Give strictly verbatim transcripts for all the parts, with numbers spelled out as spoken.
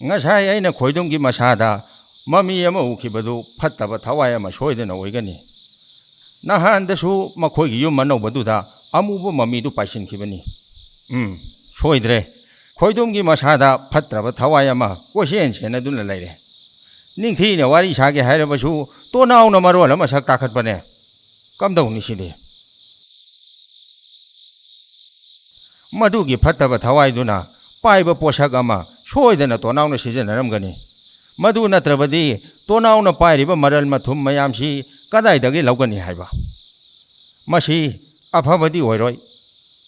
ꯉꯁꯥꯏ ꯑꯩꯅ ꯈꯣꯏꯗꯨꯝꯒꯤ ꯃꯁꯥꯗ ꯃꯃꯤ ꯑꯃ ꯎꯈꯤꯕꯗꯨ ꯐꯠꯇꯕ ꯊꯋꯥꯏ ꯑꯃ ꯁꯣꯏꯗꯅ ꯑꯣꯏꯒꯅꯤ꯫ ꯅꯍꯥꯟꯗꯁꯨ ꯃꯈꯣꯏꯒꯤ ꯌꯨꯝ ꯑꯅꯧꯕꯗꯨꯗ ꯑꯃꯨꯕ ꯃꯃꯤꯗꯨ ꯄꯥꯏꯁꯤꯟꯈꯤꯕꯅꯤ꯫ ꯎꯝ, ꯁꯣꯏꯗ꯭ꯔꯦ꯫ ꯈꯣꯏꯗꯨꯝꯒꯤ ꯃꯁꯥꯗ ꯐꯠꯇ꯭ꯔꯕ ꯊꯋꯥꯏ ꯑꯃ ꯀꯣꯏꯁꯦꯟ ꯁꯦꯟꯅꯗꯨꯅ ꯂꯩꯔꯦ꯫ ꯅꯤꯡꯊꯤꯅ ꯋꯥꯔꯤ ꯁꯥꯒꯦ ꯍꯥꯏꯔꯕꯁꯨ ꯇꯣꯅꯥꯎꯅ ꯃꯔꯣꯜ ꯑꯃ ꯁꯛ ꯀꯥꯈꯠꯄꯅꯦ꯫ ꯀꯝꯗꯧꯅꯤ ꯁꯤꯗꯤ? ꯃꯗꯨꯒꯤ ꯐꯠꯇꯕ ꯊꯋꯥꯏꯗꯨꯅ ꯄꯥꯏꯕ ꯄꯣꯠꯁꯛ ꯑꯃ ꯁꯣꯏꯗꯅ ꯇꯣꯅꯥꯎꯅ ꯁꯤꯖꯤꯟꯅꯔꯝꯒꯅꯤ꯫ ꯃꯗꯨ ꯅꯠꯇ꯭ꯔꯕꯗꯤ ꯇꯣꯅꯥꯎꯅ ꯄꯥꯏꯔꯤꯕ ꯃꯔꯜ ꯃꯊꯨꯝ ꯃꯌꯥꯝꯁꯤ ꯀꯗꯥꯏꯗꯒꯤ ꯂꯧꯒꯅꯤ ꯍꯥꯏꯕ? ꯃꯁꯤ ꯑꯐꯕꯗꯤ ꯑꯣꯏꯔꯣꯏ꯫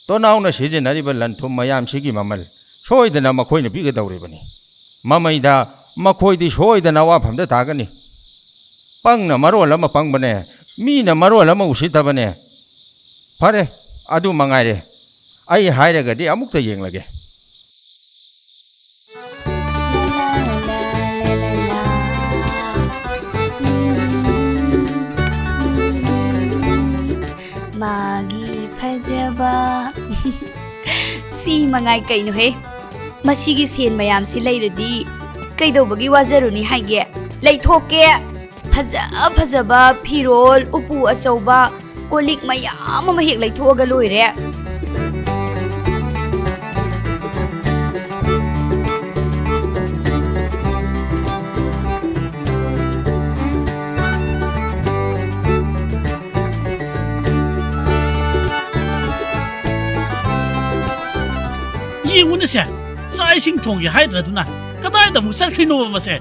ꯇꯣꯅꯥꯎꯅ ꯁꯤꯖꯤꯟꯅꯔꯤꯕ ꯂꯟ ꯊꯨꯝ ꯃꯌꯥꯝꯁꯤꯒꯤ ꯃꯃꯜ ꯁꯣꯏꯗꯅ ꯃꯈꯣꯏꯅ ꯄꯤꯒꯗꯧꯔꯤꯕꯅꯤ꯫ ꯃꯃꯩꯗ ꯃꯈꯣꯏꯗꯤ ꯁꯣꯏꯗꯅ ꯑꯋꯥꯐꯝꯗ ꯇꯥꯒꯅꯤ꯫ ꯄꯪꯅ ꯃꯔꯣꯜ ꯑꯃ ꯄꯪꯕꯅꯦ, ꯃꯤꯅ ꯃꯔꯣꯜ ꯑꯃ ꯎꯁꯤꯠꯇꯕꯅꯦ꯫ ꯐꯔꯦ, ꯑꯗꯨ ꯃꯉꯥꯏꯔꯦ꯫ ꯑꯩ ꯍꯥꯏꯔꯒꯗꯤ ꯑꯃꯨꯛꯇ ꯌꯦꯡꯂꯒꯦ꯫ ꯃꯥꯒꯤ ꯐꯖꯕ꯫ ꯁꯤ ꯃꯉꯥꯏ ꯀꯩꯅꯣꯍꯦ? ꯃꯁꯤꯒꯤ ꯁꯦꯟ ꯃꯌꯥꯝꯁꯤ ꯂꯩꯔꯗꯤ ꯀꯩꯗꯧꯕꯒꯤ ꯋꯥꯖꯔꯨꯅꯤ ꯍꯥꯏꯒꯦ? ꯂꯩꯊꯣꯛꯀꯦ꯫ ꯐꯖ ꯐꯖꯕ ꯐꯤꯔꯣꯜ, ꯎꯄꯨ ꯑꯆꯧꯕ, ꯀꯣꯜ ꯂꯤꯛ ꯃꯌꯥꯝ ꯑꯃ ꯍꯦꯛ ꯂꯩꯊꯣꯛꯑꯒ ꯂꯣꯏꯔꯦ꯫ ꯌꯦꯡꯉꯨꯅꯦꯁꯦ, ꯆꯥꯛ ꯏꯁꯤꯡ ꯊꯣꯡꯒꯦ ꯍꯥꯏꯗ꯭ꯔꯗꯨꯅ ꯀꯗꯥꯏꯗ ꯑꯃꯨꯛ ꯆꯠꯈ꯭ꯔꯤꯅꯣꯕ ꯃꯁꯦ?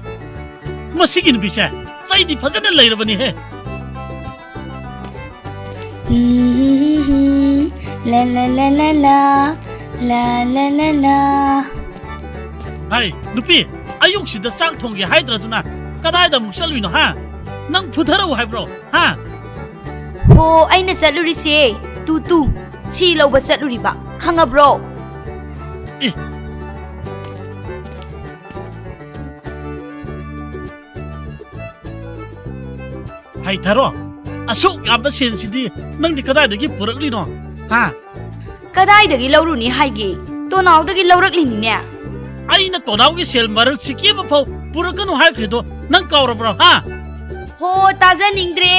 ꯃꯁꯤꯒꯤ ꯅꯨꯄꯤꯁꯦ ꯆꯩꯗꯤ ꯐꯖꯅ ꯂꯩꯔꯕꯅꯤꯍꯦ꯫ ꯎꯝ, ꯂꯥ, ꯂꯥ, ꯂꯥ, ꯂꯥ, ꯂꯥ, ꯂꯥ, ꯂꯥ, ꯂꯥ, ꯂꯥ꯫ ꯍꯥꯏ, ꯅꯨꯄꯤ, ꯑꯌꯨꯛꯁꯤꯗ ꯆꯥꯛ ꯊꯣꯡꯒꯦ ꯍꯥꯏꯗ꯭ꯔꯗꯨꯅ ꯀꯗꯥꯏꯗ ꯑꯃꯨꯛ ꯆꯠꯂꯨꯏꯅꯣ, ꯍꯥ? ꯅꯪ ꯐꯨꯊꯔꯛꯎ ꯍꯥꯏꯕ꯭ꯔꯣ, ꯍꯥ? ꯍꯣ, ꯑꯩꯅ ꯆꯠꯂꯨꯔꯤꯁꯦ, ꯇꯨ, ꯇꯨ, ꯁꯤ ꯂꯧꯕ ꯆꯠꯂꯨꯔꯤꯕ, ꯈꯪꯉꯕ꯭ꯔꯣ? ꯑꯦ, ꯍꯩꯊꯔꯣ, ꯑꯁꯨꯛ ꯌꯥꯝꯕ ꯁꯦꯟꯁꯤꯗꯤ ꯅꯪꯗꯤ ꯀꯗꯥꯏꯗꯒꯤ ꯄꯨꯔꯛꯂꯤꯅꯣ? ꯍꯥ? ꯀꯗꯥꯏꯗꯒꯤ ꯂꯧꯔꯨꯅꯤ ꯍꯥꯏꯒꯦ? ꯇꯣꯅꯥꯎꯗꯒꯤ ꯂꯧꯔꯛꯂꯤꯅꯤꯅꯦ꯫ ꯑꯩꯅ ꯇꯣꯅꯥꯎꯒꯤ ꯁꯦꯜ ꯃꯔꯜ ꯁꯤꯀꯤ ꯑꯃ ꯐꯥꯎ ꯄꯨꯔꯛꯀꯅꯨ ꯍꯥꯏꯈ꯭ꯔꯤꯗꯣ ꯅꯪ ꯀꯥꯎꯔꯕ꯭ꯔꯣ, ꯍꯥ? ꯍꯣ, ꯇꯥꯖꯅꯤꯡꯗ꯭ꯔꯦ꯫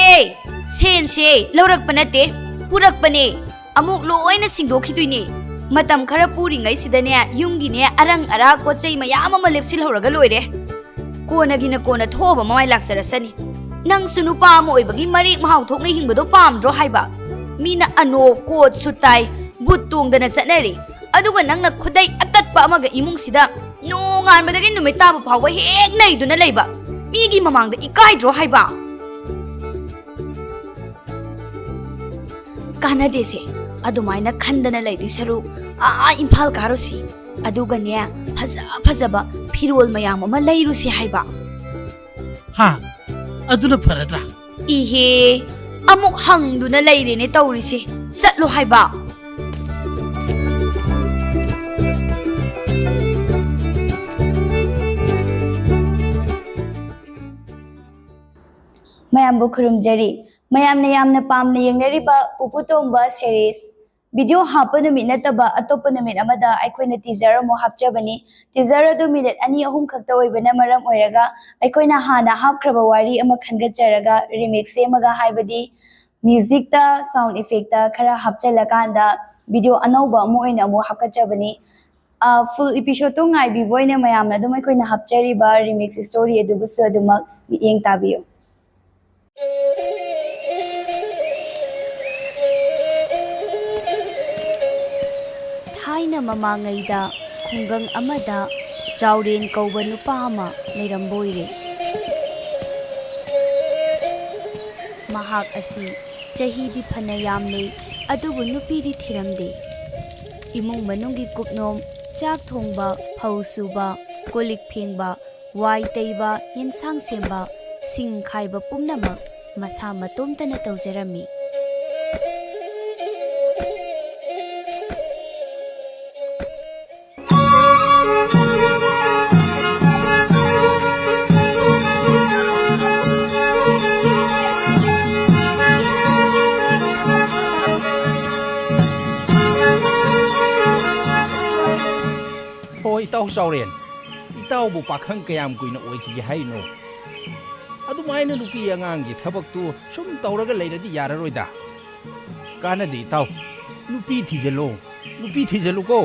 ꯁꯦꯟꯁꯦ ꯂꯧꯔꯛꯄ ꯅꯠꯇꯦ, ꯄꯨꯔꯛꯄꯅꯦ꯫ ꯑꯃꯨꯛ ꯂꯣꯏꯅ ꯁꯤꯡꯗꯣꯛꯈꯤꯗꯣꯏꯅꯦ꯫ ꯃꯇꯝ ꯈꯔ ꯄꯨꯔꯤꯉꯩꯁꯤꯗꯅꯦ, ꯌꯨꯝꯒꯤꯅꯦ ꯑꯔꯪ ꯑꯔꯥꯛ ꯄꯣꯠ ꯆꯩ ꯃꯌꯥꯝ ꯑꯃ ꯂꯦꯞꯁꯤꯜꯍꯧꯔꯒ ꯂꯣꯏꯔꯦ꯫ ꯀꯣꯟꯅꯒꯤꯅ ꯀꯣꯟꯅ ꯊꯣꯛꯑꯕ ꯃꯃꯥꯏ ꯂꯥꯛꯆꯔꯁꯅꯤ꯫ ꯅꯪꯁꯨ ꯅꯨꯄꯥ ꯑꯃ ꯑꯣꯏꯕꯒꯤ ꯃꯔꯦꯛ ꯃꯍꯥꯎ ꯊꯣꯛꯅ ꯍꯤꯡꯕꯗꯣ ꯄꯥꯝꯗ꯭ꯔꯣ ꯍꯥꯏꯕ? ꯃꯤꯅ ꯑꯅꯣꯞ, ꯀꯣꯠ, ꯁꯨꯠ ꯇꯥꯏ, ꯕꯨꯠ ꯇꯣꯡꯗꯅ ꯆꯠꯅꯔꯤ꯫ ꯑꯗꯨꯒ ꯅꯪꯅ ꯈꯨꯗꯩ ꯑꯇꯠꯄ ꯑꯃꯒ ꯏꯃꯨꯡꯁꯤꯗ ꯅꯣꯡꯉꯥꯟꯕꯗꯒꯤ ꯅꯨꯃꯤꯠ ꯇꯥꯕ ꯐꯥꯎꯕ ꯍꯦꯛ ꯅꯩꯗꯨꯅ ꯂꯩꯕ꯫ ꯃꯤꯒꯤ ꯃꯃꯥꯡꯗ ꯏꯀꯥꯏꯗ꯭ꯔꯣ ꯍꯥꯏꯕ? ꯀꯥꯟꯅꯗꯦꯁꯦ꯫ ꯑꯗꯨꯃꯥꯏꯅ ꯈꯟꯗꯅ ꯂꯩꯗꯣꯏ ꯁꯔꯨꯛ ꯑꯥ ꯏꯝꯐꯥꯜ ꯀꯥꯔꯨꯁꯤ꯫ ꯑꯗꯨꯒꯅꯦ, ꯐꯖ ꯐꯖꯕ ꯐꯤꯔꯣꯜ ꯃꯌꯥꯝ ꯑꯃ ꯂꯩꯔꯨꯁꯤ ꯍꯥꯏꯕ꯫ ꯍꯥ? ꯑꯗꯨꯅ ꯐꯔꯗ꯭ꯔꯥ? ꯏꯍꯦ, ꯑꯃꯨꯛ ꯍꯪꯗꯨꯅ ꯂꯩꯔꯦꯅꯦ ꯇꯧꯔꯤꯁꯦ꯫ ꯆꯠꯂꯣ ꯍꯥꯏꯕ꯫ ꯃꯌꯥꯝꯕꯨ ꯈꯨꯔꯨꯝꯖꯔꯤ꯫ ꯃꯌꯥꯝꯅ ꯌꯥꯝꯅ ꯄꯥꯝꯅ ꯌꯦꯡꯅꯔꯤꯕ ꯄꯨꯄꯨ ꯇꯣꯝꯕ series video ꯍꯥꯞꯄ ꯅꯨꯃꯤꯠ ꯅꯠꯇꯕ ꯑꯇꯣꯞꯄ ꯅꯨꯃꯤꯠ ꯑꯃꯗ ꯑꯩꯈꯣꯏꯅ teaser ꯑꯃꯨꯛ ꯍꯥꯞꯆꯕꯅꯤ꯫ Teaser ꯑꯗꯨ ꯃꯤꯅꯤꯠ ꯑꯅꯤ ꯑꯍꯨꯝ ꯈꯛꯇ ꯑꯣꯏꯕꯅ ꯃꯔꯝ ꯑꯣꯏꯔꯒ ꯑꯩꯈꯣꯏꯅ ꯍꯥꯟꯅ ꯍꯥꯞꯈ꯭ꯔꯕ ꯋꯥꯔꯤ ꯑꯃ ꯈꯟꯒꯠꯆꯔꯒ remix ꯁꯦꯝꯃꯒ, ꯍꯥꯏꯕꯗꯤ musicꯇ sound effectꯇ ꯈꯔ ꯍꯥꯞꯆꯜꯂꯀꯥꯟꯗ video ꯑꯅꯧꯕ ꯑꯃ ꯑꯣꯏꯅ ꯑꯃꯨꯛ ꯍꯥꯞꯀꯠꯆꯕꯅꯤ꯫ ꯑ, full episodeꯇꯣ ꯉꯥꯏꯕꯤꯕ ꯑꯣꯏꯅ ꯃꯌꯥꯝꯅ ꯑꯗꯨꯝ ꯑꯩꯈꯣꯏꯅ ꯍꯥꯞꯆꯔꯤꯕ remix story ꯑꯗꯨꯕꯨꯁꯨ ꯑꯗꯨꯃꯛ ꯃꯤꯠꯌꯦꯡ ꯇꯥꯕꯤꯌꯨ꯫ ꯊꯥꯏꯅ ꯃꯃꯥꯡꯉꯩꯗ ꯈꯨꯡꯒꯪ ꯑꯃꯗ ꯆꯥꯎꯔꯦꯟ ꯀꯧꯕ ꯅꯨꯄꯥ ꯑꯃ ꯂꯩꯔꯝꯕ ꯑꯣꯏꯔꯦ꯫ ꯃꯍꯥꯛ ꯑꯁꯤ ꯆꯍꯤꯗꯤ ꯐꯅ ꯌꯥꯝꯂꯦ, ꯑꯗꯨꯕꯨ ꯅꯨꯄꯤꯗꯤ ꯊꯤꯔꯝꯗꯦ꯫ ꯏꯃꯨꯡ ꯃꯅꯨꯡꯒꯤ ꯀꯨꯞꯅꯣꯝ, ꯆꯥꯛ ꯊꯣꯡꯕ, ꯐꯧ ꯁꯨꯕ, ꯀꯣꯜ ꯂꯤꯛ ꯐꯦꯡꯕ, ꯋꯥꯏ ꯇꯩꯕ, ꯌꯦꯟꯁꯥꯡ ꯁꯦꯝꯕ, ꯁꯤꯡ ꯈꯥꯏꯕ ꯄꯨꯝꯅꯃꯛ ꯃꯁꯥ ꯃꯇꯣꯝꯇꯅ ꯇꯧꯖꯔꯝꯃꯤ꯫ ꯍꯣꯏ, ꯏꯇꯥꯎ ꯆꯥꯎꯔꯦꯟ, ꯏꯇꯥꯎꯕꯨ ꯄꯥꯈꯪ ꯀꯌꯥꯝ ꯀꯨꯏꯅ ꯑꯣꯏꯈꯤꯒꯦ ꯍꯥꯏꯅꯣ? ꯑꯗꯨꯃꯥꯏꯅ ꯅꯨꯄꯤ ꯑꯉꯥꯡꯒꯤ ꯊꯕꯛꯇꯨ ꯁꯨꯝ ꯇꯧꯔꯒ ꯂꯩꯔꯗꯤ ꯌꯥꯔꯔꯣꯏꯗ꯫ ꯀꯥꯟꯅꯗꯦ ꯏꯇꯥꯎ, ꯅꯨꯄꯤ ꯊꯤꯖꯤꯜꯂꯣ, ꯅꯨꯄꯤ ꯊꯤꯖꯤꯜꯂꯨꯀꯣ꯫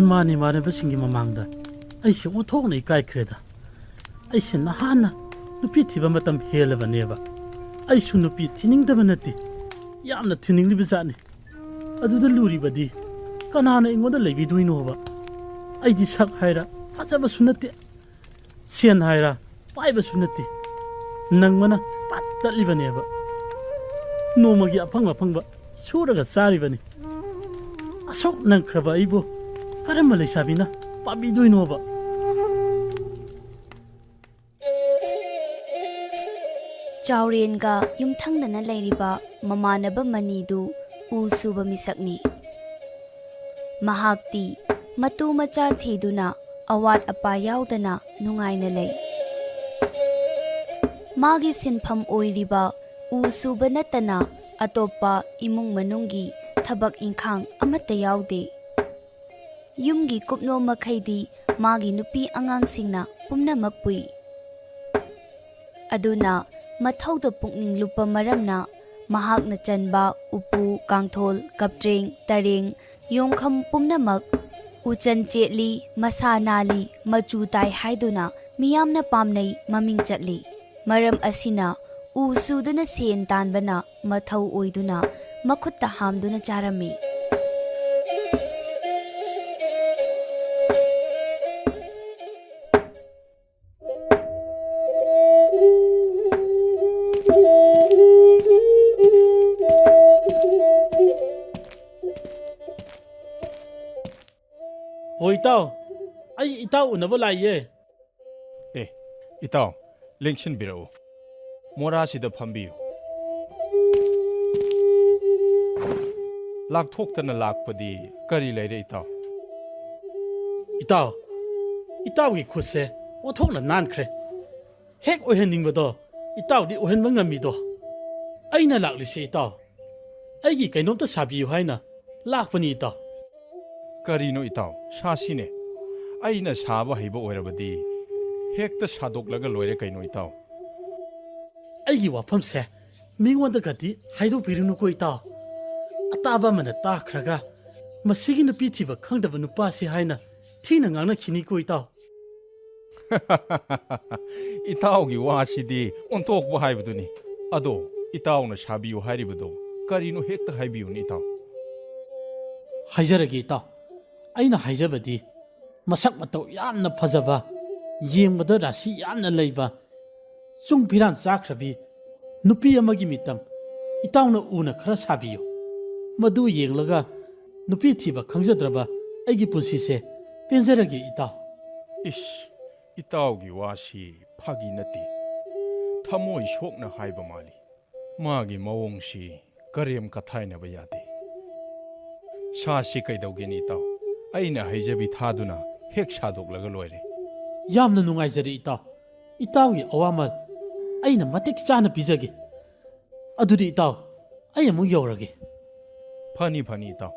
ꯏꯃꯥꯟ ꯏꯃꯥꯟꯅꯕꯁꯤꯡꯒꯤ ꯃꯃꯥꯡꯗ ꯑꯩꯁꯦ ꯑꯣꯟꯊꯣꯛꯅ ꯏꯀꯥꯏꯈ꯭ꯔꯦꯗ꯫ ꯑꯩꯁꯦ ꯅꯍꯥꯟꯅ ꯅꯨꯄꯤ ꯊꯤꯕ ꯃꯇꯝ ꯍꯦꯜꯂꯕꯅꯦꯕ꯫ ꯑꯩꯁꯨ ꯅꯨꯄꯤ ꯊꯤꯅꯤꯡꯗꯕ ꯅꯠꯇꯦ, ꯌꯥꯝꯅ ꯊꯤꯅꯤꯡꯂꯤꯕ ꯖꯥꯠꯅꯤ꯫ ꯑꯗꯨꯗ ꯂꯨꯔꯤꯕꯗꯤ ꯀꯅꯥꯅ ꯑꯩꯉꯣꯟꯗ ꯂꯩꯕꯤꯗꯣꯏꯅꯣꯕ? ꯑꯩꯗꯤ ꯁꯛ ꯍꯥꯏꯔ ꯐꯖꯕꯁꯨ ꯅꯠꯇꯦ, ꯁꯦꯟ ꯍꯥꯏꯔ ꯄꯥꯏꯕꯁꯨ ꯅꯠꯇꯦ꯫ ꯅꯪꯕꯅ ꯄꯠ ꯇꯠꯂꯤꯕꯅꯦꯕ꯫ ꯅꯣꯡꯃꯒꯤ ꯑꯐꯪ ꯑꯐꯪꯕ ꯁꯨꯔꯒ ꯆꯥꯔꯤꯕꯅꯤ꯫ ꯑꯁꯨꯛ ꯅꯪꯈ꯭ꯔꯕ ꯑꯩꯕꯨ ꯀꯔꯝꯕ ꯂꯩꯁꯥꯕꯤꯅ ꯄꯥꯝꯕꯤꯗꯣꯏꯅꯣꯕ? ꯆꯥꯎꯔꯦꯟꯒ ꯌꯨꯝꯊꯪꯅꯅ ꯂꯩꯔꯤꯕ ꯃꯃꯥꯟꯅꯕ ꯃꯅꯤꯗꯨ ꯎ ꯁꯨꯕ ꯃꯤꯁꯛꯅꯤ꯫ ꯃꯍꯥꯛꯇꯤ ꯃꯇꯨ ꯃꯆꯥ ꯊꯤꯗꯨꯅ ꯑꯋꯥꯠ ꯑꯄꯥ ꯌꯥꯎꯗꯅ ꯅꯨꯡꯉꯥꯏꯅ ꯂꯩ꯫ ꯃꯥꯒꯤ ꯁꯤꯟꯐꯝ ꯑꯣꯏꯔꯤꯕ ꯎ ꯁꯨꯕ ꯅꯠꯇꯅ ꯑꯇꯣꯞꯄ ꯏꯃꯨꯡ ꯃꯅꯨꯡꯒꯤ ꯊꯕꯛ ꯏꯪꯈꯥꯡ ꯑꯃꯠꯇ ꯌꯥꯎꯗꯦ꯫ ꯌꯨꯝꯒꯤ ꯀꯨꯞꯅꯣꯝ ꯃꯈꯩꯗꯤ ꯃꯥꯒꯤ ꯅꯨꯄꯤ ꯑꯉꯥꯡꯁꯤꯡꯅ ꯄꯨꯝꯅꯃꯛ ꯄꯨꯏ꯫ ꯑꯗꯨꯅ ꯃꯊꯧꯗ ꯄꯨꯛꯅꯤꯡ ꯂꯨꯞꯄ ꯃꯔꯝꯅ ꯃꯍꯥꯛꯅ ꯆꯟꯕ ꯎꯄꯨ, ꯀꯥꯡꯊꯣꯜ, ꯀꯞꯇ꯭ꯔꯦꯡ, ꯇꯔꯦꯡ, ꯌꯣꯡꯈꯝ ꯄꯨꯝꯅꯃꯛ ꯎꯆꯟ ꯆꯦꯠꯂꯤ, ꯃꯁꯥ ꯅꯥꯜꯂꯤ, ꯃꯆꯨ ꯇꯥꯏ ꯍꯥꯏꯗꯨꯅ ꯃꯤꯌꯥꯝꯅ ꯄꯥꯝꯅꯩ, ꯃꯃꯤꯡ ꯆꯠꯂꯤ꯫ ꯃꯔꯝ ꯑꯁꯤꯅ ꯎ ꯁꯨꯗꯨꯅ ꯁꯦꯟ ꯇꯥꯟꯕꯅ ꯃꯊꯧ ꯑꯣꯏꯗꯨꯅ ꯃꯈꯨꯠꯇ ꯍꯥꯝꯗꯨꯅ ꯆꯥꯔꯝꯃꯤ꯫ ꯍꯣꯏ ꯏꯇꯥꯎ, ꯑꯩ ꯏꯇꯥꯎ ꯎꯅꯕ ꯂꯥꯛꯏꯌꯦ꯫ ꯑꯦ, ꯏꯇꯥꯎ, ꯂꯦꯡꯁꯤꯟꯕꯤꯔꯛꯎ꯫ ꯃꯣꯔꯥꯁꯤꯗ ꯐꯝꯕꯤꯌꯨ꯫ ꯂꯥꯛꯊꯣꯛꯇꯅ ꯂꯥꯛꯄꯗꯤ ꯀꯔꯤ ꯂꯩꯔꯦ, ꯏꯇꯥꯎ? ꯏꯇꯥꯎ, ꯏꯇꯥꯎꯒꯤ ꯈꯨꯠꯁꯦ ꯑꯣꯟꯊꯣꯛꯅ ꯅꯥꯟꯈ꯭ꯔꯦ꯫ ꯍꯦꯛ ꯑꯣꯏꯍꯟꯅꯤꯡꯕꯗꯣ ꯏꯇꯥꯎꯗꯤ ꯑꯣꯏꯍꯟꯕ ꯉꯝꯃꯤꯗꯣ꯫ ꯑꯩꯅ ꯂꯥꯛꯂꯤꯁꯦ ꯏꯇꯥꯎ, ꯑꯩꯒꯤ ꯀꯩꯅꯣꯝꯇ ꯁꯥꯕꯤꯌꯨ ꯍꯥꯏꯅ ꯂꯥꯛꯄꯅꯤ ꯏꯇꯥꯎ꯫ ꯀꯔꯤꯅꯣ, ꯏꯇꯥꯎ? ꯁꯥꯁꯤꯅꯦ꯫ ꯑꯩꯅ ꯁꯥꯕ ꯍꯩꯕ ꯑꯣꯏꯔꯕꯗꯤ ꯍꯦꯛꯇ ꯁꯥꯗꯣꯛꯂꯒ ꯂꯣꯏꯔꯦ ꯀꯩꯅꯣ, ꯏꯇꯥꯎ꯫ ꯑꯩꯒꯤ ꯋꯥꯐꯝꯁꯦ ꯃꯤꯉꯣꯟꯗꯒꯗꯤ ꯍꯥꯏꯗꯣꯛꯄꯤꯔꯨꯅꯨꯀꯣ ꯏꯇꯥꯎ꯫ ꯑꯇꯥꯕ ꯑꯃꯅ ꯇꯥꯈ꯭ꯔꯒ "ꯃꯁꯤꯒꯤ ꯅꯨꯄꯤ ꯊꯤꯕ ꯈꯪꯗꯕ ꯅꯨꯄꯥꯁꯤ" ꯍꯥꯏꯅ ꯊꯤꯅ ꯉꯥꯡꯅꯈꯤꯅꯤꯀꯣ ꯏꯇꯥꯎ꯫ ꯏꯇꯥꯎꯒꯤ ꯋꯥꯁꯤꯗꯤ ꯑꯣꯟꯊꯣꯛꯄ ꯍꯥꯏꯕꯗꯨꯅꯤ꯫ ꯑꯗꯣ, ꯏꯇꯥꯎꯅ ꯁꯥꯕꯤꯌꯨ ꯍꯥꯏꯔꯤꯕꯗꯣ ꯀꯔꯤꯅꯣ, ꯍꯦꯛꯇ ꯍꯥꯏꯕꯤꯌꯨꯅꯦ, ꯏꯇꯥꯎ꯫ ꯍꯥꯏꯖꯔꯒꯦ ꯏꯇꯥꯎ, ꯑꯩꯅ ꯍꯥꯏꯖꯕꯗꯤ ꯃꯁꯛ ꯃꯇꯧ ꯌꯥꯝꯅ ꯐꯖꯕ, ꯌꯦꯡꯕꯗ ꯔꯥꯁꯤ ꯌꯥꯝꯅ ꯂꯩꯕ, ꯆꯨꯡ ꯐꯤꯔꯥꯟ ꯆꯥꯈ꯭ꯔꯕꯤ ꯅꯨꯄꯤ ꯑꯃꯒꯤ ꯃꯤꯇꯝ ꯏꯇꯥꯎꯅ ꯎꯅ ꯈꯔ ꯁꯥꯕꯤꯌꯨ꯫ ꯃꯗꯨ ꯌꯦꯡꯂꯒ ꯅꯨꯄꯤ ꯊꯤꯕ ꯈꯪꯖꯗ꯭ꯔꯕ ꯑꯩꯒꯤ ꯄꯨꯟꯁꯤꯁꯦ ꯄꯦꯟꯖꯔꯒꯦ ꯏꯇꯥꯎ꯫ ꯏꯁ, ꯏꯇꯥꯎꯒꯤ ꯋꯥꯁꯤ ꯐꯥꯒꯤ ꯅꯠꯇꯦ꯫ ꯊꯃꯣꯏ ꯁꯣꯛꯅ ꯍꯥꯏꯕ ꯃꯥꯜꯂꯤ꯫ ꯃꯥꯒꯤ ꯃꯑꯣꯡꯁꯤ ꯀꯔꯦꯝ ꯀꯊꯥꯏꯅꯕ ꯌꯥꯗꯦ꯫ ꯁꯥꯁꯤ ꯀꯩꯗꯧꯒꯦꯅꯤ, ꯏꯇꯥꯎ? ꯑꯩꯅ ꯍꯩꯖꯕꯤ ꯊꯥꯗꯨꯅ ꯍꯦꯛ ꯁꯥꯗꯣꯛꯂꯒ ꯂꯣꯏꯔꯦ꯫ ꯌꯥꯝꯅ ꯅꯨꯡꯉꯥꯏꯖꯔꯦ ꯏꯇꯥꯎ꯫ ꯏꯇꯥꯎꯒꯤ ꯑꯋꯥꯃꯜ ꯑꯩꯅ ꯃꯇꯤꯛ ꯆꯥꯅ ꯄꯤꯖꯒꯦ꯫ ꯑꯗꯨꯗꯤ ꯏꯇꯥꯎ, ꯑꯩ ꯑꯃꯨꯛ ꯌꯧꯔꯒꯦ꯫ ꯐꯅꯤ, ꯐꯅꯤ, ꯏꯇꯥꯎ꯫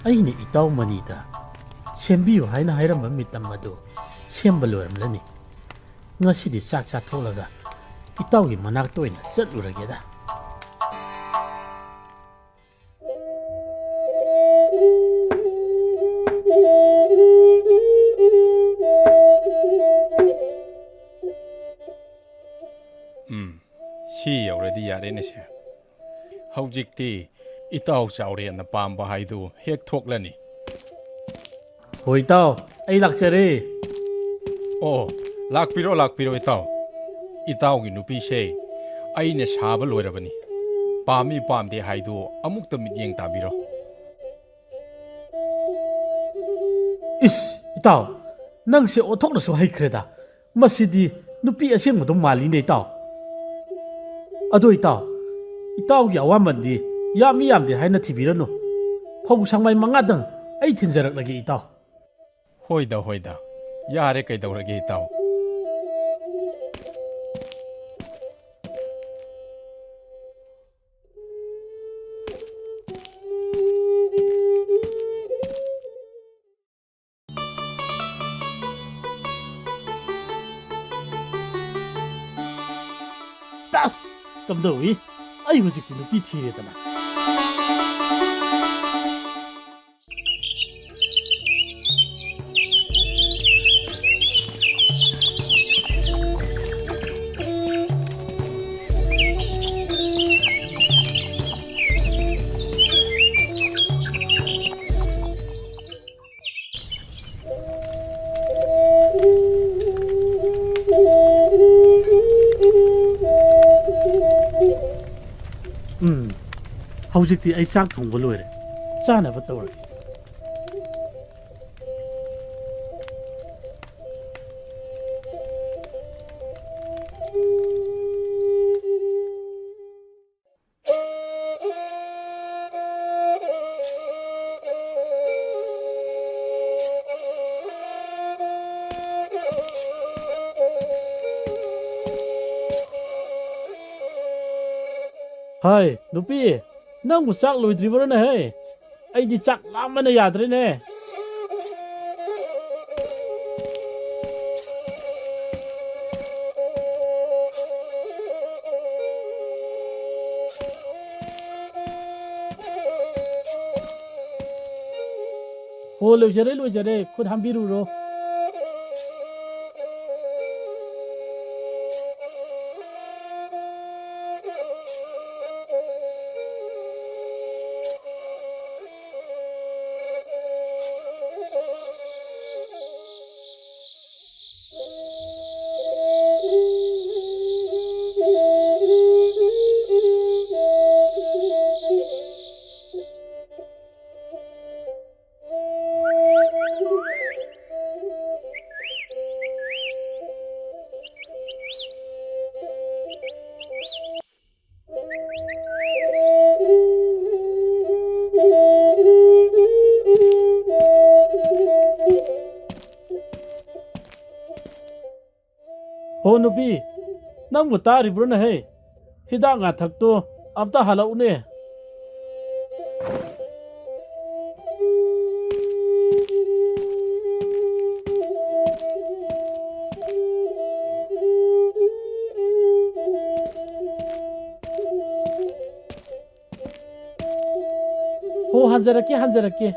ꯑꯩꯅ ꯏꯇꯥꯎ ꯃꯅꯤꯗ ꯁꯦꯝꯕꯤꯌꯨ ꯍꯥꯏꯅ ꯍꯥꯏꯔꯝꯕ ꯃꯤꯇꯝ ꯑꯗꯨ ꯁꯦꯝꯕ ꯂꯣꯏꯔꯝꯂꯅꯤ꯫ ꯉꯁꯤꯗꯤ ꯆꯥꯛ ꯆꯥꯊꯣꯛꯂꯒ ꯏꯇꯥꯎꯒꯤ ꯃꯅꯥꯛꯇ ꯑꯣꯏꯅ ꯆꯠꯂꯨꯔꯒꯦꯗ꯫ ꯎꯝ, ꯁꯤ ꯌꯧꯔꯗꯤ ꯌꯥꯔꯦꯅꯦ ꯁꯦ꯫ ꯍꯧꯖꯤꯛꯇꯤ ꯏꯇꯥꯎ ꯆꯥꯎꯔꯦꯟꯅ ꯄꯥꯝꯕ ꯍꯥꯏꯗꯨ ꯍꯦꯛ ꯊꯣꯛꯂꯅꯤ꯫ ꯍꯣꯏ ꯏꯇꯥꯎ, ꯑꯩ ꯂꯥꯛꯆꯔꯦ꯫ ꯑꯣ, ꯂꯥꯛꯄꯤꯔꯣ, ꯂꯥꯛꯄꯤꯔꯣ ꯏꯇꯥꯎ꯫ ꯏꯇꯥꯎꯒꯤ ꯅꯨꯄꯤꯁꯦ ꯑꯩꯅ ꯁꯥꯕ ꯂꯣꯏꯔꯕꯅꯤ꯫ ꯄꯥꯝꯃꯤ ꯄꯥꯝꯗꯦ ꯍꯥꯏꯗꯨ ꯑꯃꯨꯛꯇ ꯃꯤꯠꯌꯦꯡ ꯇꯥꯕꯤꯔꯣ꯫ ꯏꯁ, ꯏꯇꯥꯎ, ꯅꯪꯁꯦ ꯑꯣꯟꯊꯣꯛꯅꯁꯨ ꯍꯩꯈ꯭ꯔꯦꯗ꯫ ꯃꯁꯤꯗꯤ ꯅꯨꯄꯤ ꯑꯁꯦꯡꯕꯗꯨꯝ ꯃꯥꯜꯂꯤꯅꯦ ꯏꯇꯥꯎ꯫ ꯑꯗꯣ ꯏꯇꯥꯎ, ꯏꯇꯥꯎꯒꯤ ꯑꯋꯥꯃꯟꯗꯤ ꯌꯥꯝꯃꯤ ꯌꯥꯝꯗꯦ ꯍꯥꯏꯅ ꯊꯤꯕꯤꯔꯅꯨ꯫ ꯐꯧ ꯁꯪꯃꯥꯏ ꯃꯉꯥꯗꯪ ꯑꯩ ꯊꯤꯟꯖꯔꯛꯂꯒꯦ ꯏꯇꯥꯎ꯫ ꯍꯣꯏꯗ, ꯍꯣꯏꯗ꯫ ꯌꯥꯔꯦ, ꯀꯩꯗꯧꯔꯒꯦ ꯏꯇꯥꯎ? ꯇꯁ! ꯀꯝꯗꯧꯏ? ꯑꯩ ꯍꯧꯖꯤꯛꯇꯤ ꯅꯨꯄꯤ ꯊꯤꯔꯦꯗꯅ꯫ ꯎꯝ, ꯍꯧꯖꯤꯛꯇꯤ ꯑꯩ ꯆꯥꯛ ꯊꯣꯡꯕ ꯂꯣꯏꯔꯦ꯫ ꯆꯥꯅꯕ ꯇꯧꯔꯒꯦ꯫ ꯍꯥꯏ, ꯅꯨꯄꯤ, ꯅꯪꯕꯨ ꯆꯥꯛ ꯂꯣꯏꯗ꯭ꯔꯤꯕ꯭ꯔꯣꯅꯦꯍꯦ? ꯑꯩꯗꯤ ꯆꯥꯛ ꯂꯥꯝꯕꯅ ꯌꯥꯗ꯭ꯔꯦꯅꯦ꯫ ꯍꯣ, ꯂꯣꯏꯖꯔꯦ, ꯂꯣꯏꯖꯔꯦ꯫ ꯈꯨꯠ ꯍꯥꯝꯕꯤꯔꯨꯔꯣ꯫ ꯍꯣ ꯅꯨꯄꯤ, ꯅꯪꯕꯨ ꯇꯥꯔꯤꯕ꯭ꯔꯣꯅꯦꯍꯦ? ꯍꯤꯗꯥꯛ ꯉꯥꯊꯛꯇꯣ ꯑꯝꯇ ꯍꯜꯂꯛꯎꯅꯦ꯫ ꯍꯣ, ꯍꯟꯖꯔꯛꯀꯦ, ꯍꯟꯖꯔꯛꯀꯦ꯫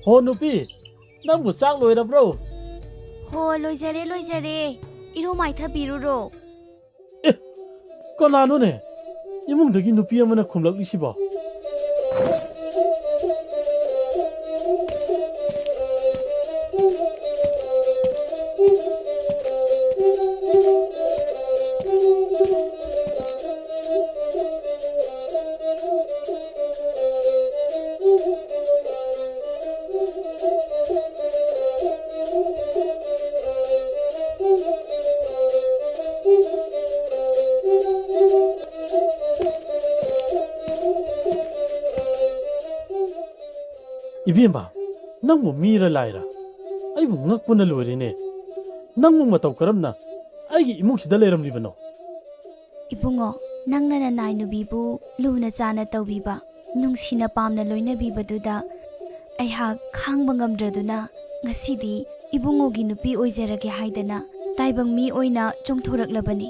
ꯍꯣ ꯅꯨꯄꯤ, ꯅꯪꯕꯨ ꯆꯥꯛ ꯂꯣꯏꯔꯕ꯭ꯔꯣ? ꯍꯣ, ꯂꯣꯏꯖꯔꯦ, ꯂꯣꯏꯖꯔꯦ꯫ ꯏꯔꯨ ꯃꯥꯏꯊꯕꯤꯔꯨꯔꯣ꯫ ꯑꯦ, ꯀꯅꯥꯅꯣꯅꯦ? ꯏꯃꯨꯡꯗꯒꯤ ꯅꯨꯄꯤ ꯑꯃꯅ ꯈꯨꯝꯂꯛꯂꯤꯁꯤꯕꯣ? ꯏꯕꯦꯝꯃ, ꯅꯪꯕꯨ ꯃꯤꯔ ꯂꯥꯏꯔ? ꯑꯩꯕꯨ ꯉꯛꯄꯅ ꯂꯣꯏꯔꯦꯅꯦ꯫ ꯅꯪꯕꯨ ꯃꯇꯧ ꯀꯔꯝꯅ ꯑꯩꯒꯤ ꯏꯃꯨꯡꯁꯤꯗ ꯂꯩꯔꯝꯂꯤꯕꯅꯣ? ꯏꯕꯨꯡꯉꯣ, ꯅꯪꯅ ꯅꯅꯥꯏ ꯅꯨꯕꯤꯕꯨ ꯂꯨꯅ ꯆꯥꯅ ꯇꯧꯕꯤꯕ, ꯅꯨꯡꯁꯤꯅ ꯄꯥꯝꯅ ꯂꯣꯏꯅꯕꯤꯕꯗꯨꯗ ꯑꯩꯍꯥꯛ ꯈꯥꯡꯕ ꯉꯝꯗ꯭ꯔꯗꯨꯅ ꯉꯁꯤꯗꯤ ꯏꯕꯨꯡꯉꯣꯒꯤ ꯅꯨꯄꯤ ꯑꯣꯏꯖꯔꯒꯦ ꯍꯥꯏꯗꯅ ꯇꯥꯏꯕꯪ ꯃꯤ ꯑꯣꯏꯅ ꯆꯣꯡꯊꯣꯔꯛꯂꯕꯅꯤ꯫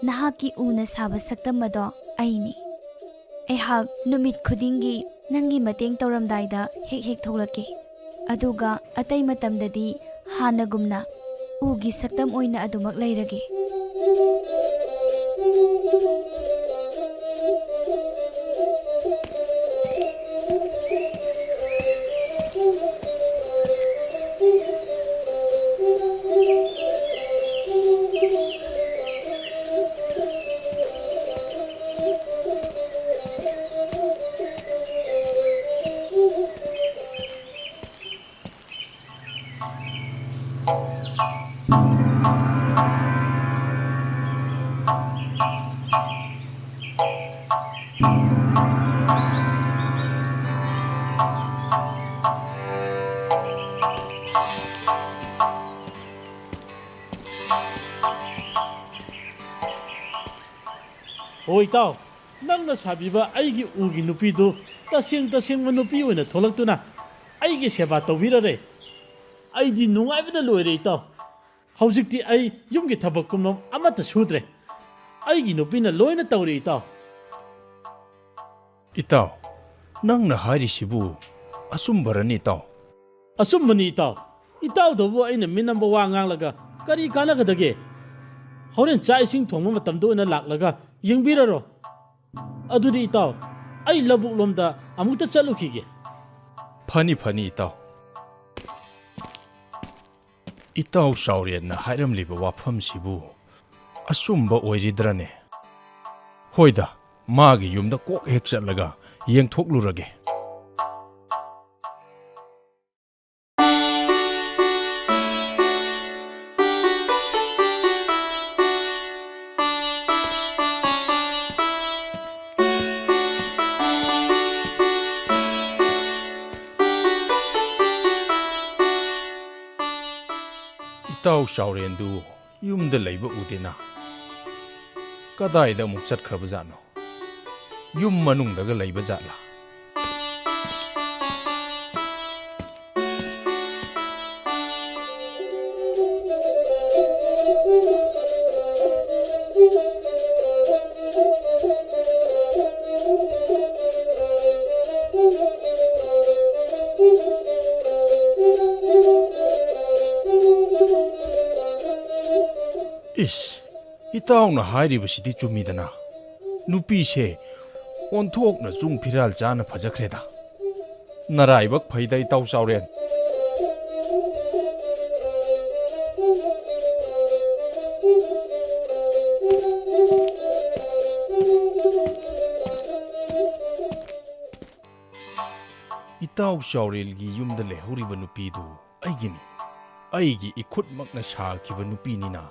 ꯅꯍꯥꯛꯀꯤ ꯎꯅ ꯁꯥꯕ ꯁꯛꯇꯝ ꯑꯗꯣ ꯑꯩꯅꯤ꯫ ꯑꯩꯍꯥꯛ ꯅꯨꯃꯤꯠ ꯈꯨꯗꯤꯡꯒꯤ ꯅꯪꯒꯤ ꯃꯇꯦꯡ ꯇꯧꯔꯝꯗꯥꯏꯗ ꯍꯦꯛ ꯍꯦꯛ ꯊꯣꯛꯂꯛꯀꯦ꯫ ꯑꯗꯨꯒ ꯑꯇꯩ ꯃꯇꯝꯗꯗꯤ ꯍꯥꯟꯅꯒꯨꯝꯅ ꯎꯒꯤ ꯁꯛꯇꯝ ꯑꯣꯏꯅ ꯑꯗꯨꯃꯛ ꯂꯩꯔꯒꯦ꯫ ꯍꯣꯏ ꯏꯇꯥꯎ, ꯅꯪꯅ ꯁꯥꯕꯤꯕ ꯑꯩꯒꯤ ꯎꯒꯤ ꯅꯨꯄꯤꯗꯨ ꯇꯁꯦꯡ ꯇꯁꯦꯡꯕ ꯅꯨꯄꯤ ꯑꯣꯏꯅ ꯊꯣꯛꯂꯛꯇꯨꯅ ꯑꯩꯒꯤ ꯁꯦꯕꯥ ꯇꯧꯕꯤꯔꯔꯦ꯫ ꯑꯩꯗꯤ ꯅꯨꯡꯉꯥꯏꯕꯅ ꯂꯣꯏꯔꯦ ꯏꯇꯥꯎ꯫ ꯍꯧꯖꯤꯛꯇꯤ ꯑꯩ ꯌꯨꯝꯒꯤ ꯊꯕꯛ ꯀꯨꯝꯅ ꯑꯃꯠꯇ ꯁꯨꯗ꯭ꯔꯦ꯫ ꯑꯩꯒꯤ ꯅꯨꯄꯤꯅ ꯂꯣꯏꯅ ꯇꯧꯔꯦ ꯏꯇꯥꯎ꯫ ꯏꯇꯥꯎ, ꯅꯪꯅ ꯍꯥꯏꯔꯤꯁꯤꯕꯨ ꯑꯆꯨꯝꯕꯔꯅꯤ ꯏꯇꯥꯎ? ꯑꯆꯨꯝꯕꯅꯤ ꯏꯇꯥꯎ꯫ ꯏꯇꯥꯎꯗꯕꯨ ꯑꯩꯅ ꯃꯤꯅꯝꯕ ꯋꯥ ꯉꯥꯡꯂꯒ ꯀꯔꯤ ꯀꯥꯟꯅꯒꯗꯒꯦ? ꯍꯣꯔꯦꯟ ꯆꯥꯛ ꯏꯁꯤꯡ ꯊꯣꯡꯕ ꯃꯇꯝꯗ ꯑꯣꯏꯅ ꯂꯥꯛꯂꯒ ꯌꯦꯡꯕꯤꯔꯔꯣ꯫ ꯑꯗꯨꯗꯤ ꯏꯇꯥꯎ, ꯑꯩ ꯂꯧꯕꯨꯛ ꯂꯣꯝꯗ ꯑꯃꯨꯛꯇ ꯆꯠꯂꯨꯈꯤꯒꯦ꯫ ꯐꯅꯤ, ꯐꯅꯤ, ꯏꯇꯥꯎ꯫ ꯏꯇꯥꯎ ꯆꯥꯎꯔꯦꯟꯅ ꯍꯥꯏꯔꯝꯂꯤꯕ ꯋꯥꯐꯝꯁꯤꯕꯨ ꯑꯆꯨꯝꯕ ꯑꯣꯏꯔꯤꯗ꯭ꯔꯅꯦ? ꯍꯣꯏꯗ, ꯃꯥꯒꯤ ꯌꯨꯝꯗ ꯀꯣꯛ ꯍꯦꯛ ꯆꯠꯂꯒ ꯌꯦꯡꯊꯣꯛꯂꯨꯔꯒꯦ꯫ ꯏꯇꯥꯎ ꯆꯥꯎꯔꯦꯟꯗꯨ ꯌꯨꯝꯗ ꯂꯩꯕ ꯎꯗꯦꯅ꯫ ꯀꯗꯥꯏꯗ ꯑꯃꯨꯛ ꯆꯠꯈ꯭ꯔꯕꯖꯥꯠꯅꯣ? ꯌꯨꯝ ꯃꯅꯨꯡꯗꯒ ꯂꯩꯕ ꯖꯥꯠꯂꯥ? ꯏꯁ, ꯏꯇꯥꯎꯅ ꯍꯥꯏꯔꯤꯕꯁꯤꯗꯤ ꯆꯨꯝꯃꯤꯗꯅ꯫ ꯅꯨꯄꯤꯁꯦ ꯑꯣꯟꯊꯣꯛꯅ ꯆꯨꯡ ꯐꯤꯔꯥꯜ ꯆꯥꯅ ꯐꯖꯈ꯭ꯔꯦꯗ꯫ ꯅꯔꯥꯏꯕꯛ ꯐꯩꯗ, ꯏꯇꯥꯎ ꯆꯥꯎꯔꯦꯟ꯫ ꯏꯇꯥꯎ ꯆꯥꯎꯔꯦꯜꯒꯤ ꯌꯨꯝꯗ ꯂꯩꯍꯧꯔꯤꯕ ꯅꯨꯄꯤꯗꯨ ꯑꯩꯒꯤꯅꯤ꯫ ꯑꯩꯒꯤ ꯏꯈꯨꯠꯃꯛꯅ ꯁꯥꯈꯤꯕ ꯅꯨꯄꯤꯅꯤꯅ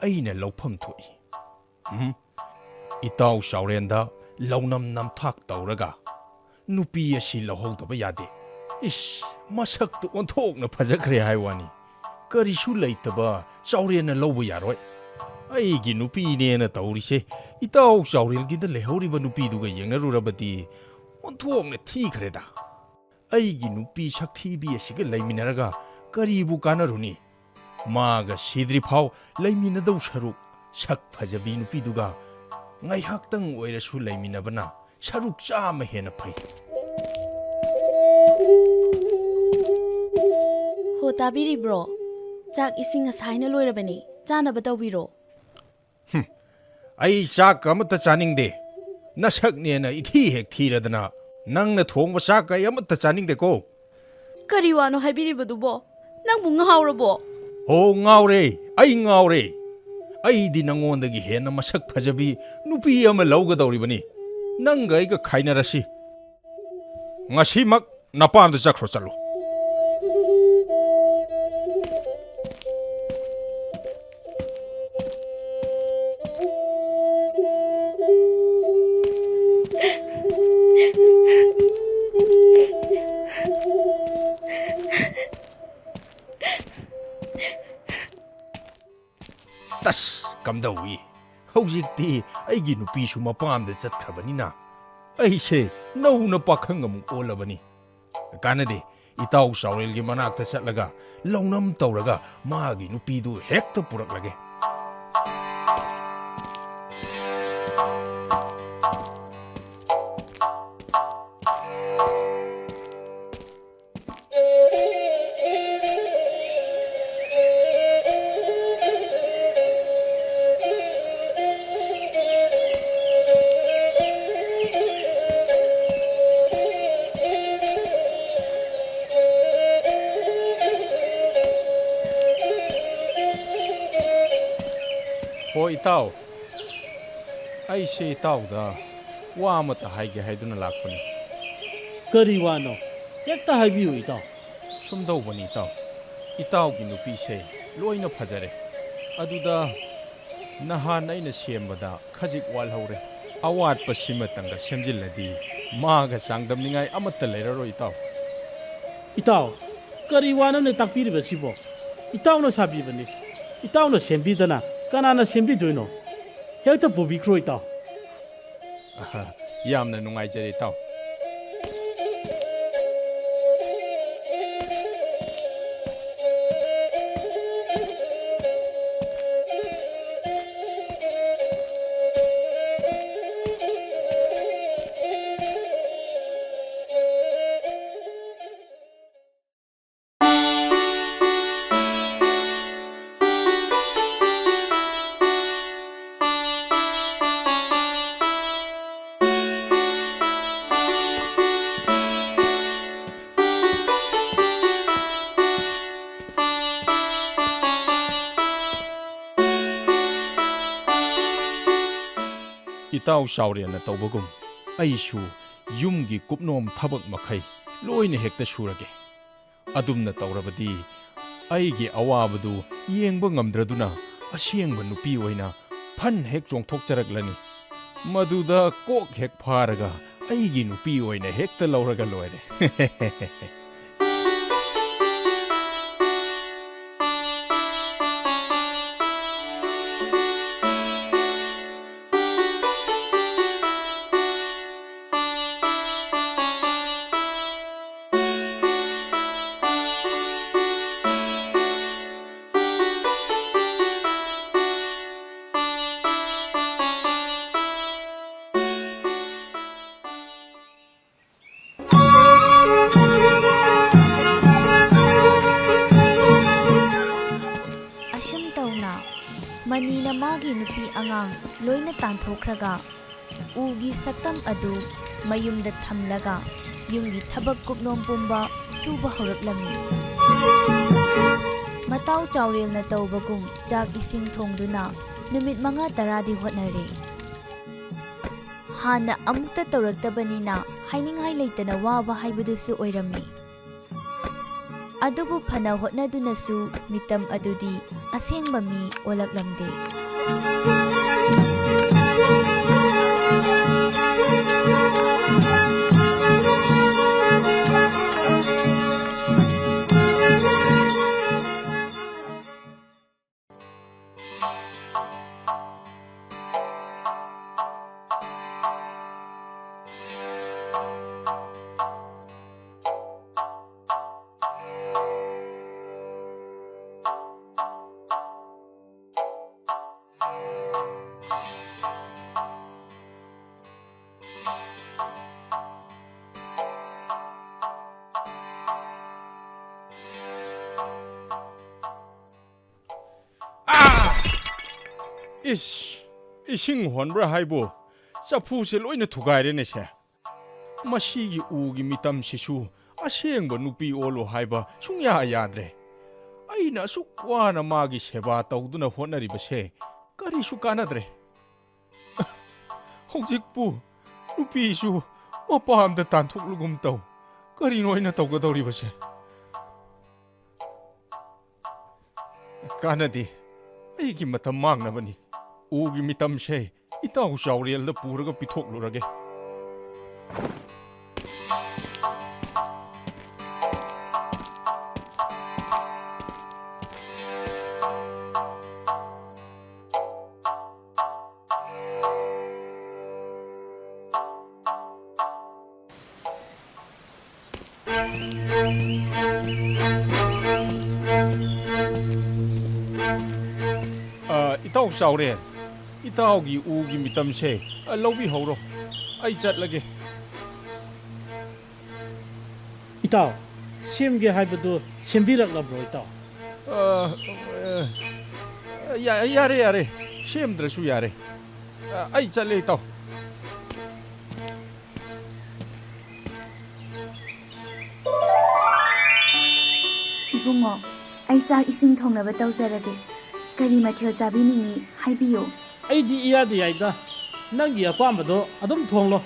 ꯑꯩꯅ ꯂꯧꯐꯝ ꯊꯣꯛꯏ꯫ ꯎꯝ? ꯏꯇꯥꯎ ꯆꯥꯎꯔꯦꯟꯗ ꯂꯧꯅꯝ ꯅꯝꯊꯥꯛ ꯇꯧꯔꯒ ꯅꯨꯄꯤ ꯑꯁꯤ ꯂꯧꯍꯧꯗꯕ ꯌꯥꯗꯦ꯫ ꯏꯁ, ꯃꯁꯛꯇꯨ ꯑꯣꯟꯊꯣꯛꯅ ꯐꯖꯈ꯭ꯔꯦ ꯍꯥꯏ ꯋꯥꯅꯤ꯫ ꯀꯔꯤꯁꯨ ꯂꯩꯇꯕ ꯆꯥꯎꯔꯦꯟꯅ ꯂꯧꯕ ꯌꯥꯔꯣꯏ꯫ ꯑꯩꯒꯤ ꯅꯨꯄꯤꯅꯦꯅ ꯇꯧꯔꯤꯁꯦ, ꯏꯇꯥꯎ ꯆꯥꯎꯔꯦꯜꯒꯤꯗ ꯂꯩꯍꯧꯔꯤꯕ ꯅꯨꯄꯤꯗꯨꯒ ꯌꯦꯡꯅꯔꯨꯔꯕꯗꯤ ꯑꯣꯟꯊꯣꯛꯅ ꯊꯤꯈ꯭ꯔꯦꯗ꯫ ꯑꯩꯒꯤ ꯅꯨꯄꯤ ꯁꯛꯊꯤꯕꯤ ꯑꯁꯤꯒ ꯂꯩꯃꯤꯟꯅꯔꯒ ꯀꯔꯤꯕꯨ ꯀꯥꯟꯅꯔꯨꯅꯤ? ꯃꯥꯒ ꯁꯤꯗ꯭ꯔꯤꯐꯥꯎ ꯂꯩꯃꯤꯟꯅꯗꯧ ꯁꯔꯨꯛ, ꯁꯛ ꯐꯖꯕꯤ ꯅꯨꯄꯤꯗꯨꯒ ꯉꯥꯏꯍꯥꯛꯇꯪ ꯑꯣꯏꯔꯁꯨ ꯂꯩꯃꯤꯟꯅꯕꯅ ꯁꯔꯨꯛ ꯆꯥꯝꯃ ꯍꯦꯟꯅ ꯐꯩ꯫ ꯍꯣ, ꯇꯥꯕꯤꯔꯤꯕ꯭ꯔꯣ? ꯆꯥꯛ ꯏꯁꯤꯡ ꯉꯁꯥꯏꯅ ꯂꯣꯏꯔꯕꯅꯤ, ꯆꯥꯅꯕ ꯇꯧꯕꯤꯔꯣ꯫ ꯍꯨꯝ, ꯑꯩ ꯆꯥꯛ ꯑꯃꯠꯇ ꯆꯥꯅꯤꯡꯗꯦ꯫ ꯅꯁꯛꯅꯦꯅ ꯏꯊꯤ ꯍꯦꯛ ꯊꯤꯔꯗꯅ꯫ ꯅꯪꯅ ꯊꯣꯡꯕ ꯆꯥꯛ ꯀꯩ ꯑꯃꯠꯇ ꯆꯥꯅꯤꯡꯗꯦꯀꯣ꯫ ꯀꯔꯤ ꯋꯥꯅꯣ ꯍꯥꯏꯕꯤꯔꯤꯕꯗꯨꯕꯣ? ꯅꯪꯕꯨ ꯉꯥꯎꯔꯕꯣ? ꯍꯣ, ꯉꯥꯎꯔꯦ꯫ ꯑꯩ ꯉꯥꯎꯔꯦ꯫ ꯑꯩꯗꯤ ꯅꯉꯣꯟꯗꯒꯤ ꯍꯦꯟꯅ ꯃꯁꯛ ꯐꯖꯕꯤ ꯅꯨꯄꯤ ꯑꯃ ꯂꯧꯒꯗꯧꯔꯤꯕꯅꯤ꯫ ꯅꯪꯒ ꯑꯩꯒ ꯈꯥꯏꯅꯔꯁꯤ꯫ ꯉꯁꯤꯃꯛ ꯅꯄꯥꯝꯗ ꯆꯠꯈ꯭ꯔꯣ ꯆꯠꯂꯣ꯫ ꯇꯁ! ꯀꯝꯗꯧꯏ? ꯍꯧꯖꯤꯛꯇꯤ ꯑꯩꯒꯤ ꯅꯨꯄꯤꯁꯨ ꯃꯄꯥꯝꯗ ꯆꯠꯈ꯭ꯔꯕꯅꯤꯅ ꯑꯩꯁꯦ ꯅꯧꯅ ꯄꯥꯈꯪ ꯑꯃꯨꯛ ꯑꯣꯜꯂꯕꯅꯤ꯫ ꯀꯥꯟꯅꯗꯦ, ꯏꯇꯥꯎ ꯆꯥꯎꯔꯦꯜꯒꯤ ꯃꯅꯥꯛꯇ ꯆꯠꯂꯒ ꯂꯧꯅꯝ ꯇꯧꯔꯒ ꯃꯥꯒꯤ ꯅꯨꯄꯤꯗꯨ ꯍꯦꯛꯇ ꯄꯨꯔꯛꯂꯒꯦ꯫ ꯍꯣ ꯏꯇꯥꯎ, ꯑꯩꯁꯦ ꯏꯇꯥꯎꯗ ꯋꯥ ꯑꯃꯇ ꯍꯥꯏꯒꯦ ꯍꯥꯏꯗꯨꯅ ꯂꯥꯛꯄꯅꯤ꯫ ꯀꯔꯤ ꯋꯥꯅꯣ? ꯍꯦꯛꯇ ꯍꯥꯏꯕꯤꯌꯨ ꯏꯇꯥꯎ꯫ ꯁꯨꯝ ꯇꯧꯕꯅꯤ ꯏꯇꯥꯎ, ꯏꯇꯥꯎꯒꯤ ꯅꯨꯄꯤꯁꯦ ꯂꯣꯏꯅ ꯐꯖꯔꯦ, ꯑꯗꯨꯗ ꯅꯍꯥꯟ ꯑꯩꯅ ꯁꯦꯝꯕꯗ ꯈꯖꯤꯛ ꯋꯥꯠꯍꯧꯔꯦ꯫ ꯑꯋꯥꯠꯄꯁꯤꯃꯇꯪꯒ ꯁꯦꯝꯖꯤꯜꯂꯗꯤ ꯃꯥꯒ ꯆꯥꯡꯗꯝꯅꯤꯡꯉꯥꯏ ꯑꯃꯠꯇ ꯂꯩꯔꯔꯣꯏ ꯏꯇꯥꯎ꯫ ꯏꯇꯥꯎ, ꯀꯔꯤ ꯋꯥꯅꯣꯅꯦ ꯇꯥꯛꯄꯤꯔꯤꯕꯁꯤꯕꯣ? ꯏꯇꯥꯎꯅ ꯁꯥꯕꯤꯕꯅꯤ, ꯏꯇꯥꯎꯅ ꯁꯦꯝꯕꯤꯗꯅ ꯀꯅꯥꯅ ꯁꯦꯝꯕꯤꯗꯣꯏꯅꯣ? ꯍꯦꯛꯇ ꯄꯨꯕꯤꯈ꯭ꯔꯣ ꯏꯇꯥꯎ꯫ ꯑꯍ, ꯌꯥꯝꯅ ꯅꯨꯡꯉꯥꯏꯖꯔꯦ ꯏꯇꯥꯎ꯫ ꯃꯇꯥꯎ ꯆꯥꯎꯔꯦꯜꯅ ꯇꯧꯕꯒꯨꯝ ꯑꯩꯁꯨ ꯌꯨꯝꯒꯤ ꯀꯨꯞꯅꯣꯝ ꯊꯕꯛ ꯃꯈꯩ ꯂꯣꯏꯅ ꯍꯦꯛꯇ ꯁꯨꯔꯒꯦ꯫ ꯑꯗꯨꯝꯅ ꯇꯧꯔꯕꯗꯤ ꯑꯩꯒꯤ ꯑꯋꯥꯕꯗꯨ ꯌꯦꯡꯕ ꯉꯝꯗ꯭ꯔꯗꯨꯅ ꯑꯁꯦꯡꯕ ꯅꯨꯄꯤ ꯑꯣꯏꯅ ꯐꯟ ꯍꯦꯛ ꯆꯣꯡꯊꯣꯛꯆꯔꯛꯂꯅꯤ꯫ ꯃꯗꯨꯗ ꯀꯣꯛ ꯍꯦꯛ ꯐꯥꯔꯒ ꯑꯩꯒꯤ ꯅꯨꯄꯤ ꯑꯣꯏꯅ ꯍꯦꯛꯇ ꯂꯧꯔꯒ ꯂꯣꯏꯔꯦ꯫ ꯑꯁꯨꯝ ꯇꯧꯅ ꯃꯅꯤꯅ ꯃꯥꯒꯤ ꯅꯨꯄꯤ ꯑꯉꯥꯡ ꯂꯣꯏꯅ ꯇꯥꯟꯊꯣꯛꯈ꯭ꯔꯒ ꯎꯒꯤ ꯁꯛꯇꯝ ꯑꯗꯨ ꯃꯌꯨꯝꯗ ꯊꯝꯂꯒ ꯌꯨꯝꯒꯤ ꯊꯕꯛ ꯀꯨꯞꯅꯣꯝ ꯄꯨꯝꯕ ꯁꯨꯕ ꯍꯧꯔꯛꯂꯝꯃꯤ꯫ ꯃꯇꯥꯎ ꯆꯥꯎꯔꯦꯜꯅ ꯇꯧꯕꯒꯨꯝ ꯆꯥꯛ ꯏꯁꯤꯡ ꯊꯣꯡꯗꯨꯅ ꯅꯨꯃꯤꯠ ꯃꯉꯥ ꯇꯔꯥꯗꯤ ꯍꯣꯠꯅꯔꯦ꯫ ꯍꯥꯟꯅ ꯑꯃꯨꯛꯇ ꯇꯧꯔꯛꯇꯕꯅꯤꯅ ꯍꯥꯏꯅꯤꯡꯉꯥꯏ ꯂꯩꯇꯅ ꯋꯥꯕ ꯍꯥꯏꯕꯗꯨꯁꯨ ꯑꯣꯏꯔꯝꯃꯤ꯫ ꯑꯗꯨꯕꯨ ꯐꯅ ꯍꯣꯠꯅꯗꯨꯅꯁꯨ ꯃꯤꯇꯝ ꯑꯗꯨꯗꯤ ꯑꯁꯦꯡꯕ ꯃꯤ ꯑꯣꯜꯂꯛꯂꯝꯗꯦ꯫ ꯑꯥ! ꯏꯁ, ꯏꯁꯤꯡ ꯍꯣꯟꯕ꯭ꯔꯥ ꯍꯥꯏꯕꯨ? ꯆꯐꯨꯁꯦ ꯂꯣꯏꯅ ꯊꯨꯒꯥꯏꯔꯦꯅꯦ ꯁꯦ꯫ ꯃꯁꯤꯒꯤ ꯎꯒꯤ ꯃꯤꯇꯝꯁꯤꯁꯨ ꯑꯁꯦꯡꯕ ꯅꯨꯄꯤ ꯑꯣꯜꯂꯨ ꯍꯥꯏꯕ ꯁꯨꯡꯌꯥ ꯌꯥꯗ꯭ꯔꯦ꯫ ꯑꯩꯅ ꯑꯁꯨꯛ ꯋꯥꯅ ꯃꯥꯒꯤ ꯁꯦꯕꯥ ꯇꯧꯗꯨꯅ ꯍꯣꯠꯅꯔꯤꯕꯁꯦ ꯀꯔꯤꯁꯨ ꯀꯥꯟꯅꯗ꯭ꯔꯦ꯫ ꯍꯧꯖꯤꯛꯄꯨ ꯅꯨꯄꯤꯁꯨ ꯃꯄꯥ ꯑꯝꯗ ꯇꯥꯟꯊꯣꯛꯂꯒꯨꯝ ꯇꯧ꯫ ꯀꯔꯤꯅꯣ ꯑꯩꯅ ꯇꯧꯒꯗꯧꯔꯤꯕꯁꯦ? ꯀꯥꯟꯅꯗꯦ꯫ ꯑꯩꯒꯤ ꯃꯇꯝ ꯃꯥꯡꯅꯕꯅꯤ꯫ ꯎꯒꯤ ꯃꯤꯇꯝꯁꯦ ꯏꯇꯥꯎ ꯆꯥꯎꯔꯦꯜꯗ ꯄꯨꯔꯒ ꯄꯤꯊꯣꯛꯂꯨꯔꯒꯦ꯫ ꯑ, ꯏꯇꯥꯎ ꯆꯥꯎꯔꯦꯜ, ꯏꯇꯥꯎꯒꯤ ꯎꯒꯤ ꯃꯤꯇꯝꯁꯦ, ꯑ, ꯂꯧꯕꯤꯍꯧꯔꯣ꯫ ꯑꯩ ꯆꯠꯂꯒꯦ꯫ ꯏꯇꯥꯎ, ꯁꯦꯝꯒꯦ ꯍꯥꯏꯕꯗꯨ ꯁꯦꯝꯕꯤꯔꯛꯂꯕ꯭ꯔꯣ, ꯏꯇꯥꯎ? ꯑ, ꯑ, ꯌꯥ-, ꯌꯥꯔꯦ, ꯌꯥꯔꯦ꯫ ꯁꯦꯝꯗ꯭ꯔꯁꯨ ꯌꯥꯔꯦ꯫ ꯑ, ꯑꯩ ꯆꯠꯂꯦ, ꯏꯇꯥꯎ꯫ ꯏꯕꯨꯡꯉꯣ, ꯑꯩ ꯆꯥꯛ ꯏꯁꯤꯡ ꯊꯣꯡꯅꯕ ꯇꯧꯖꯔꯒꯦ꯫ ꯀꯔꯤ ꯃꯊꯦꯜ ꯆꯥꯕꯤꯅꯤꯡꯏ, ꯍꯥꯏꯕꯤꯌꯨ꯫ ꯑꯩꯗꯤ ꯏꯌꯥꯗ ꯌꯥꯏꯗ꯫ ꯅꯪꯒꯤ ꯑꯄꯥꯝꯕꯗꯣ ꯑꯗꯨꯝ ꯊꯣꯡꯂꯣ꯫